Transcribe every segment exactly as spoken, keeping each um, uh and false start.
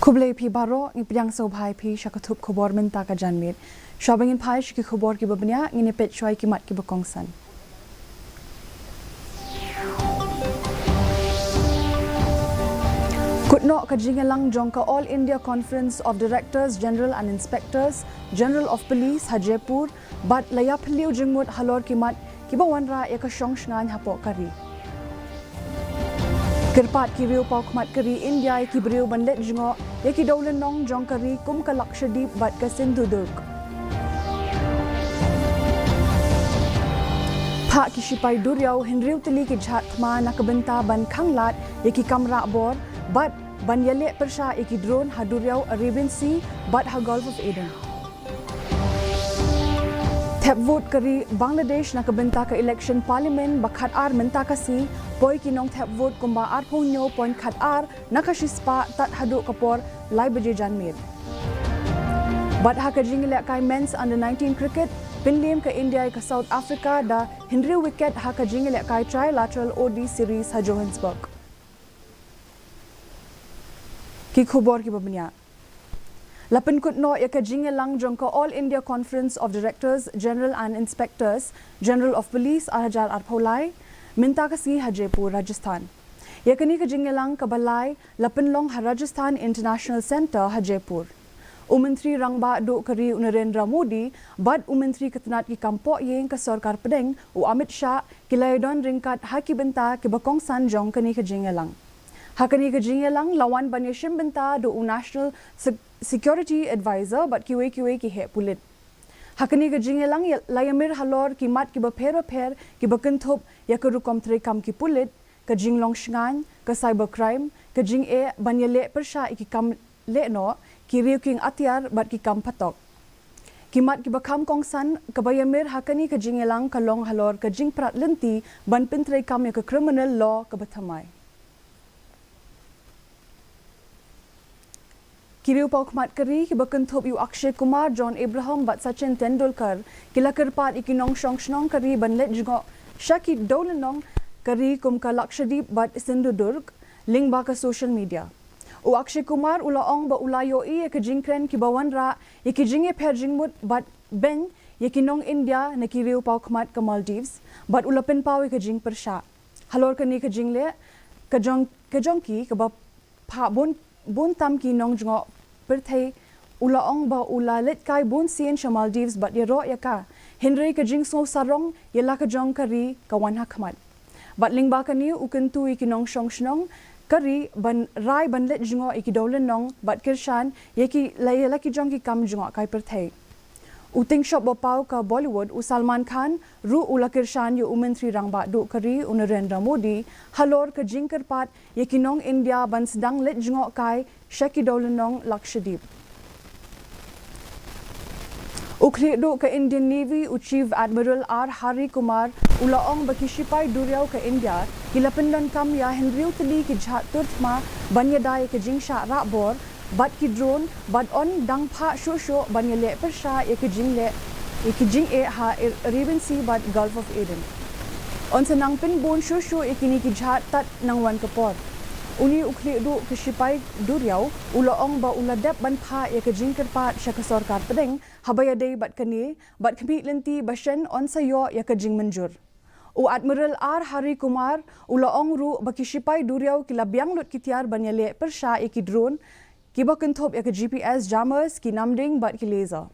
Khublei phi baroh, ngi pdiang sngewbha ïa phi sha ka thup khubor mynta ka janmiet. Shuwa ba ngin phai sha ki khubor kiba bniah, ngin ïa peit shuwa ïa ki mat kiba kongsan. Kut noh ka jingïalang jong ka All India Conference of Directors General and Inspectors General of Police ha Jaipur, bad la ïaphylliew jingmut halor ki mat kiba wanrah ïa ka shong shngaiñ hapoh ka ri. Kyrpad ki riew paw khmat ka ri India ïa ki briew ban leit jngoh ïa ki dewlynnong jong ka ri kum ka Lakshadweep bad ka Sindhudurg. Phah ki shipai duriaw hynriew tylli ki jhad thma na ka bynta ban khanglad ïa ki kam rah bor bad ban ïaleh pyrshah ïa ki drone ha duriaw Arabian Sea bad ha Gulf of Aden. Thep vote ka ri Bangladesh na ka bynta ka election parliament ba khatar mynta ka sngi, poi ki nongthep vote kumba arphew hynñiew point khatar na ka shispah tad haduh ka por lai baje janmiet. Bad ha ka jingïalehkai men's under nineteen cricket, pynliem ka India ïa ka South Africa da hynriew wicket ha ka jingïalehkai trilateral O D series ha Johannesburg. Ki khubor kiba bniah. La pynkut noh ïa ka jingïalang jong ka All India Conference of Directors General and Inspectors General of Police ar hajar arphew lai, mynta ka sngi ha Jaipur, Rajasthan. Ïa kane ka jingïalang kaba lai la pynlong ha Rajasthan International Centre ha Jaipur. U Myntri Rangbah Duh ka ri u Narendra Modi bad u Myntri ka tnat ki kam pohïing ka Sorkar Pdeng u Amit Shah ki la ïadon ryngkat ha ki bynta kiba kongsan jong kane ka jingïalang. Ha kane ka jingïalang la wan ban ïashim bynta da u National Sec- Security Advisor bad kiwei kiwei ki heh pulit. Ha kane ka jingïalang ïa- la ïamir halor ki mat kiba pher bapher kiba kynthup ïa ka rukom treikam ki pulit, ka jinglong shngaiñ, ka cyber crime, ka jingeh ban ïaleh pyrshah ïa ki kam lehnoh, ki riew kieng atiar bad ki kam phatok. Ki mat kiba kham kongsan kaba ïamir ha kane ka jingïalang ka long halor ka jingprat lynti ban pyntreikam ïa ka criminal law kaba thymmai. Ki riew paw khmat ka ri kiba kynthup ïa u Akshay Kumar, John Abraham bad Sachin Tendulkar ki la kyrpad ïa ki nongshong shnong ka ri ban leit jngoh sha ki dewlynnong ka ri kum ka Lakshadweep bad Sindhudurg, lyngba ka social media. U Akshay Kumar u la ong ba u la ïohi ïa ka jingkren kiba wanrah ïa ki jingïapher jingmut bad beiñ ïa ki nong India na ki riew paw khmat ka Maldives, bad u la pynpaw ïa ka jingpyrshah. Halor kane ka jingleh ka jong, ka jong ki kaba phah bun, bun tam ki nongjngoh pyrthei, u la ong ba u la leit kai bun sien sha Maldives bad ïaroh ïa ka. Hynrei ka jingsngew sarong ïa la ka jong ka ri ka wan ha khmat. Bad lyngba kane u kyntu ïa ki nongshong shnong ka ri ban rai ban leit jngoh ïa ki dewlynnong bad kyrshan ïa ki la, ïa la ki jong ki kam jngohkai pyrthei. U tyngshop ba paw ka Bollywood u Salman Khan ruh u la kyrshan ïa u Myntri Rangbah Duh ka ri u Narendra Modi halor ka jingkyrpad ïa ki nong India ban sdang leit jngohkai sha ki dewlynnong Lakshadweep. U khlieh duh ka Indian Navy u Chief Admiral R Hari Kumar u la ong ba ki shipai duriaw ka India ki la pyndonkam ïa hynriew tylli ki jhad tur thma ban ïada ïa ka jingshah rah bor bad ki drone, bad yn dang phah shuh shuh ban ïaleh pyrshah ïa ka jingleh, ïa ka jingeh ha Arabian Sea bad Gulf of Aden. Yn sa nang pynbun shuh shuh ïa kine ki jhad tad nang wan ka por. Une u khlieh duh ka shipai duriaw u la ong ba u la dep ban phah ïa ka jingkyrpad sha ka sorkar pdeng haba ïadei bad kane, bad khmih lynti ba shen yn sa ïoh ïa ka jingmynjur. U Admiral R Hari Kumar u la ong ruh ba ki shipai duriaw ki la biang lut ki tiar ban ïaleh pyrshah ïa ki drone kiba kynthup ïa ka G P S jammers, ki namding bad ki laser.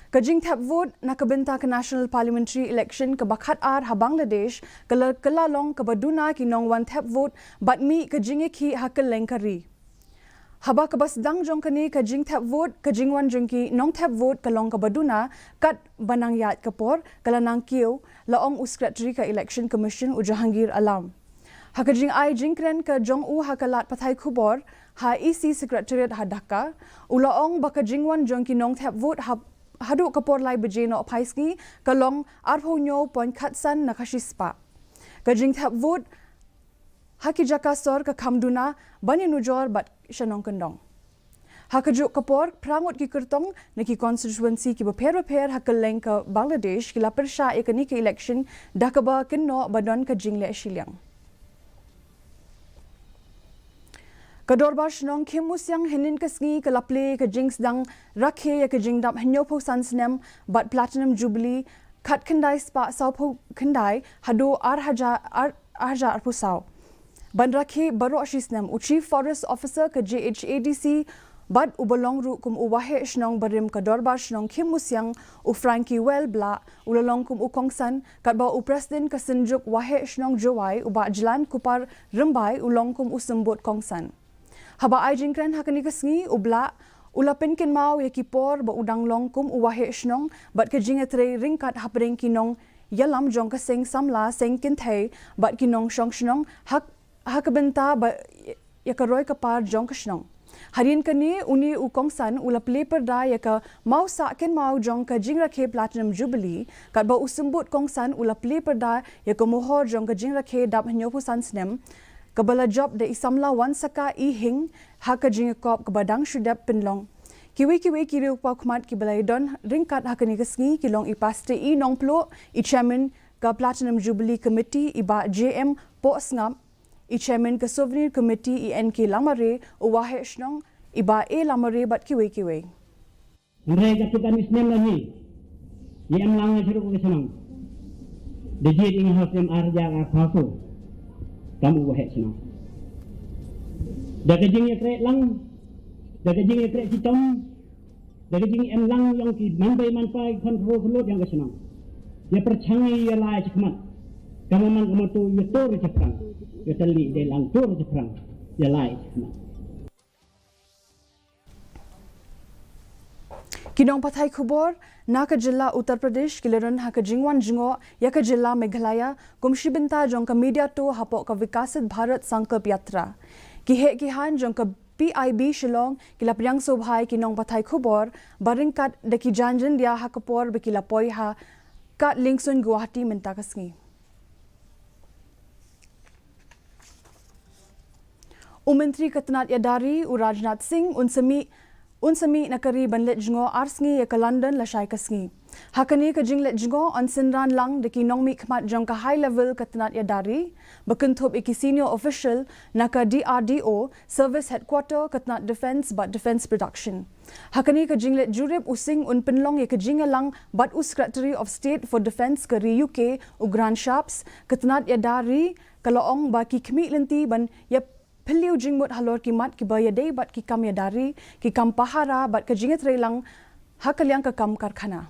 Ka jingthep vote na ka bynta ka National Parliamentary Election kaba khatar ha Bangladesh ka la, ka la long kaba duna ki nongwan thep vote bad mih ka jingïakhih ha kylleng ka ri. Haba kaba sdang jong kane ka jingthep vote, ka jingwan jong ki nongthep vote ka long kaba duna, kat ba nang ïaid ka por ka la nang kiew, la ong u Secretary ka Election Commission u Jahangir Alam. Ha ka jingai jingkren ka jong u ha ka lad pathai khubor ha E C Secretariat ha Dhaka, u la ong ba ka jingwan jong ki nongthep vote ha, haduh ka por lai baje nohphaisngi ka long arphew hynñiew point khatsan na ka shispah. Ka jingthep vote ha ki jaka sor ka kham duna ban ïanujor bad sha nongkyndong. Ha kajuh ka por, phra ngut ki kyrtong na ki constituency kiba pher bapher ha kylleng ka Bangladesh ki la pyrshah ïa kane ka election da kaba kynnoh ba don ka jingleh shiliang. Ka Dorbar Shnong Khim Musiang hynnin ka sngi ka la plie ka jingsdang rakhe ïa ka jingdap hynñiewphew san snem bad Platinum Jubilee khatkhyndai spah sawphew khyndai haduh ar hajar, ar, ar hajar arphew saw. Ban rakhe baroh shisnem, u Chief Forest Officer ka J H A D C bad uba long ruh kum u Waheh Shnong barim ka Dorbar Shnong Khim Musiang, u Frankie Well Blah, u la long kum u kongsan, katba u President ka Synjuk Waheh Shnong Jowai, u Bah Jlan Kupar Rymbai, u long kum u symbud kongsan. Haba ai jingkren ha kane ka sngi, u Blah u la pynkynmaw ïa ki por ba u dang long kum u Waheh Shnong bad ka jingïatrei ryngkat hapdeng ki nongïalam jong ka seng samla, seng kynthei bad ki nongshong shnong ha, ha ka bynta ba ïa ka roi ka par jong ka shnong. Hadien kane, une u kongsan u la plie pyrda ïa ka mawsah kynmaw jong ka jingrakhe Platinum Jubilee, katba u symbud kongsan u la plie pyrda ïa ka mohor jong ka jingrakhe dap hynñiewphew san snem, kaba la jop da i samla Wansaka I Hing ha ka jingïakop kaba dang shu dep pynlong. Kiwei kiwei ki riewpawkhmat kiba la ïadon ryngkat ha kane ka sngi ki long i Pastor E Nongpluh, i Chairman ka Platinum Jubilee Committee i Bah J M Pohsngap, i Chairman ka Souvenir Committee i N K Lamare, u Waheh Shnong i Bah A Lamare bad kiwei kiwei. Hynrei katto katne snem la ngi, ngi em lang na shuh ka shnong. Da jied ïa ngi ha u snem ar hajar arphew saw kam u Waheh Shnong. Da ka jingïatrei lang, da ka jingïatrei chitom, da ka jingem lang jong ki manbei manpa, ki khon khynroo khynlut jong ka shnong, ïa pyrshang ïa la ïa shakhmat. Ka mon man ka motto ïa tur ïa shaphrang, ïa tylli dei lang tur ïa shaphrang, ïa la ïa shakhmat. Ki nongpathai khubor na ka jylla Uttar Pradesh ki la don ha ka jingwan jngoh ïa ka jylla Meghalaya kum shi bynta jong ka Media Tour hapoh ka Viksit Bharat Sankalp Yatra. Ki heh ki haiñ jong ka P I B Shillong ki la pdiang sngewbha ïa ki nongpathai khubor ba ryngkat da ki jaiñ jyndia ha ka por ba ki la poi ha kad liengsuiñ Guwahati mynta ka sngi. U Myntri ka tnat ïada ri, u Rajnath Singh, un sa mih, un sa mih na ka ri ban leit jngoh ar sngi ïa ka London lashai ka sngi. Ha kane ka jingleit jngoh yn synran lang da ki nongmihkhmat jong ka High Level ka tnat ïada ri, ba kynthup ïa ki senior official na ka D R D O, Service Headquarter ka tnat Defence bad Defence Production. Ha kane ka jingleit jurip, u Singh un pynlong ïa ka jingïalang bad u Secretary of State for Defence ka ri U K, u Grant Shapps. Ka tnat ïada ri ka la ong ba ki khmih lynti ban ïaphylliew jingmut halor ki mat kiba ïadei bad ki kam ïada ri, ki kam pahara bad ka jingïatreilang ha ka liang ka kam karkhana.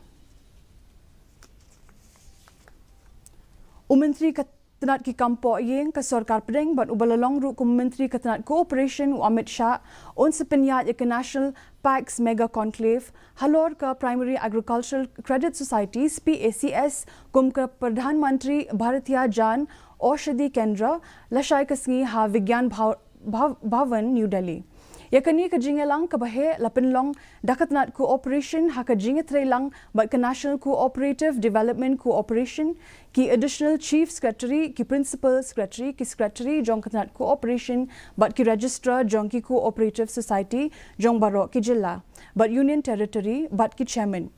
U Myntri ka tnat ki kam pohïing ka sorkar pdeng bad uba la long ruh kum Myntri ka tnat Cooperation, u Amit Shah, un sa pynïaid ïa ka National PACS Mega Conclave halor ka Primary Agricultural Credit Societies, P A C S, kum ka Pradhan Mantri Bharatiya Jan Aushadhi Kendra lashai ka sngi ha Vigyan Bhav-, Bhav-, Bhavan, New Delhi. Ïa kane ka jingïalang kaba heh la pynlong da ka tnat Cooperation ha ka jingïatreilang bad ka National Cooperative Development Cooperation, ki Additional Chief Secretary, ki Principal Secretary, ki Secretary jong ka tnat Cooperation bad ki Registrar jong ki Cooperative Society jong baroh ki jylla bad Union Territory bad ki Chairman,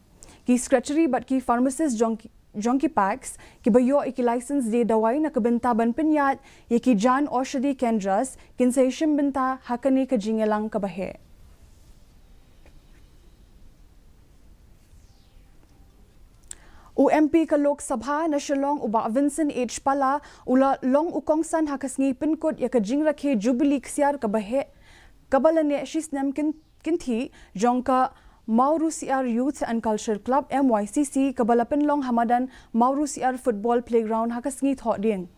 ki Secretary bad ki Pharmacist jong ki jong ki PACS kiba ïoh ïa ki license die dawai na ka bynta ban pynïaid ïa ki Jan Aushadhi Kendras kin sa ïashim bynta ha kane ka jingïalang kaba heh. U M P ka Lok Sabha na Shillong, u Bah Vincent H Pala, u la long u kongsan ha ka sngi pynkut ïa ka jingrakhe Jubilee Ksiar kaba heh, kaba la neh shisnem kin kynthih jong ka Mawrysiar Youth and Culture Club, M Y C C, kaba la pynlong ha madan Mawrysiar Football Playground ha ka sngi Thohdieng.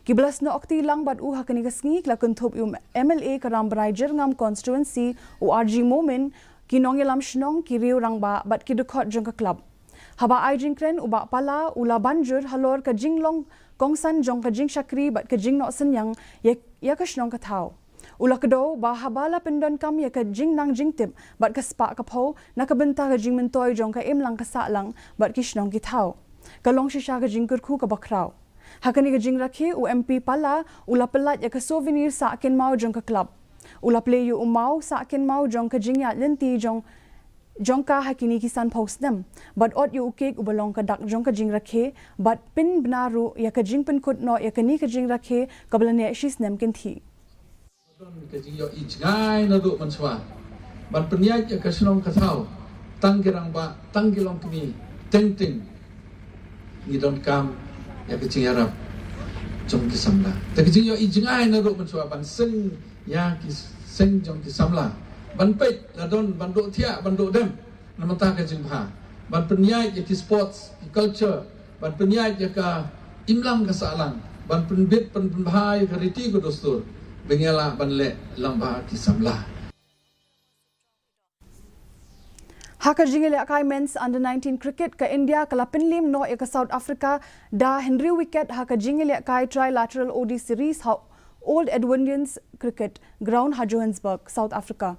Kiba la snoh kti lang bad u ha kane ka sngi ki la kynthup ïa u M L A ka Rambrai Jyrngam Constituency, u R G Momin, ki nongïalam shnong, ki riew rangbah bad ki dkhot jong ka club. Haba ai jingkren, u Bah Pala u la ban jur halor ka jinglong kongsan jong ka jingshakri bad ka jingnoh synñiang ïa, ïa ka shnong ka thaw. U la kdew ba haba la pyndonkam ïa ka jingnang jingtip bad ka spah ka phew na ka bynta ka jingmyntoi jong ka imlang ka sahlang bad ki shnong ki thaw, ka long shisha ka jingkyrkhu kaba khraw. Ha kane ka jingrakhe, u M P Pala u la pyllait ïa ka souvenir sah kynmaw jong ka club. U la plie ïa u maw sah kynmaw jong ka jingïaid lynti jong jong ka ha kine ki sanphew snem bad ot ïa u kek uba long ka dak jong ka jingrakhe bad pynbna ruh ïa ka jingpynkut noh ïa kane ka jingrakhe kaba la neh shi snem kynthih. Don ka jingïohi jngai naduh mynshuwa ban pynïaid ïa ka shnong ka thaw, tang ki rangbah tang ki longkmie, teng teng ngi donkam ïa ka jingïarap jong ki samla. Te ka jingïohi jngai naduh mynshuwa ban seng ïa ki seng jong ki samla, ban peit la don ban duh thiah ban duh dem na mynta ka jingbha, ban pynïaid ïa ki sports, ki culture, ban pynïaid ïa ka imlang ka sahlang, ban pynbit pynbha ïa ka riti ka dustur ba ngi lah ban leh lang bad ki samla. Ha ka jingïalehkai Men's Under nineteen Cricket, ka India ka la pynliem noh ïa ka South Africa da hynriew wicket ha ka jingïalehkai Trilateral O D Series ha Old Edwardens Cricket Ground ha Johannesburg, South Africa.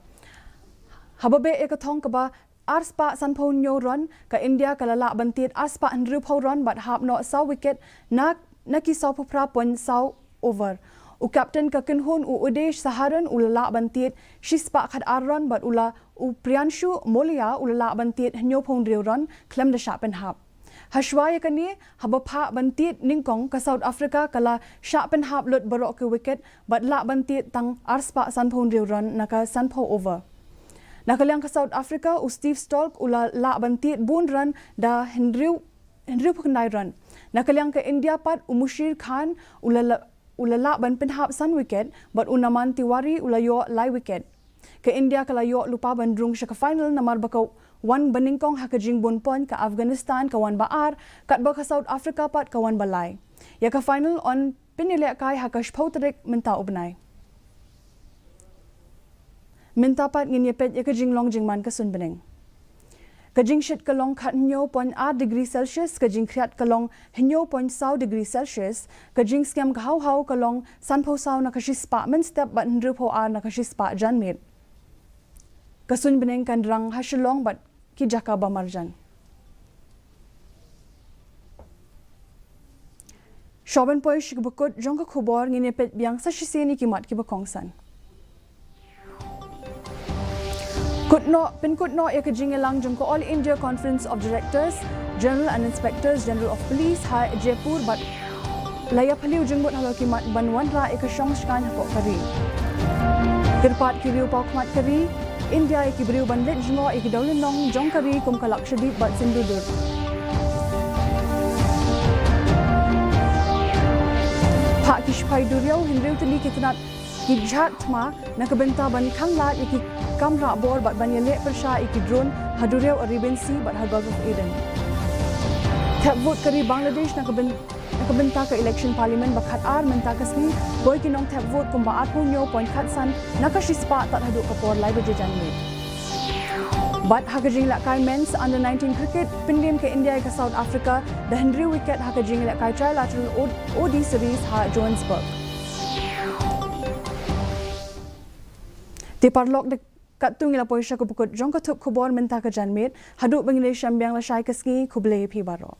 Haba beh ïa ka thong kaba arspah sanphew hynñiew run, ka India ka la lah ban tied arspah hynriewphew run bad hap noh saw wicket na na ki sawphew phra point saw over. U captain ka kynhun, u Udesh Saharan, u la lah ban tied shispah khatar run bad u la u Priyanshu Molia u la lah ban tied hynñiewphew hynriew run khlem da shah pynhap. Hashwa ïa kane, haba phah ban tied nyngkong, ka South Africa ka la shah pynhap lut baroh ki wicket bad lah ban tied tang arspah sanphew hynriew run na ka sanphew over. Na ka liang ka South Africa, u Steve Stolk u la lah ban tied bun run da hynriew hynriewphew khyndai run. Na ka liang ka India pat, u Mushir Khan u la, la u la lah ban pynhap san wicket bad u Naman Tiwari u la ïoh lai wicket. Ka India ka la ïoh lypa ban rung sha ka final namar ba ka wan banyngkong ha ka jingbun point, ka Afghanistan ka wan ba ar, katba ka South Africa pat ka wan ba lai. Ïa ka final yn pynïalehkai ha ka shiphew tarik mynta u bnai. Mynta pat ngin ïa peit ïa ka jinglong jingman ka suiñ bneng. Ka jingshit ka long khathynñiew point ar degree Celsius, ka jingkhriat ka long hynñiew point saw degree Celsius, ka jingskhem ka haw haw ka long sanphew saw na ka shispah mynstep bad hynriewphew ar na ka shispah janmiet. Ka suiñ bneng kan rang ha Shillong bad ki jaka ba marjan. Shuwa ban poi sha kaba kut jong ka khubor, ngin ïa peit biang sa shisien ïa ki mat kiba kongsan. Kut noh, pynkut noh ïa ka jingïalang jong ka All India Conference of Directors General and Inspectors General of Police ha Jaipur bad la ïa phylliew jingmut halor ki mat ban wanrah ïa ka shong shngaiñ hapoh ka ri. Kyrpad ki riew paw khmat ka ri India ïa ki briew ban leit jngoh ïa ki dewlynnong jong ka ri kum ka Lakshadweep bad Sindudur. Phah ki shipai duriaw hynriew tylli ki tnat ki jhad thma na ka bynta ban khanglad ïa ki kam rah bor bad ban ïaleh pyrshah ïa ki drone ha duriaw Arabian Sea bad ha Gulf of Aden. Thep vote ka ri Bangladesh na ka byn-, na ka bynta ka election parliament ba khatar mynta ka sngi, poi ki nongthep vote kumba arphew hynñiew point khatsan na ka shispah tad haduh ka por lai baje janmiet. Bad ha ka jingïalehkai Men's Under nineteen Cricket, pynliem ka India ïa ka South Africa da hynriew wicket ha ka jingïalehkai Trilateral O-, O D Series ha Johannesburg. Te paralok, da katto ngi la poi sha kaba kut jong ka thup khubor mynta ka janmiet, haduh ba ngin ïashem biang lashai ka sngi, khublei ïa phi baroh.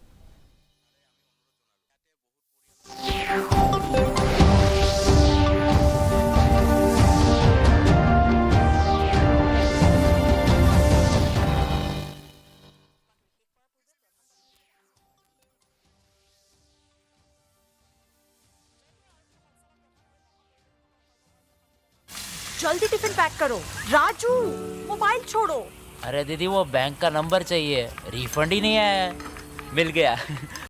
जल्दी टिफिन पैक करो। राजू, मोबाइल छोड़ो। अरे दीदी, वो बैंक का नंबर चाहिए, रिफंड ही नहीं आया है। मिल गया।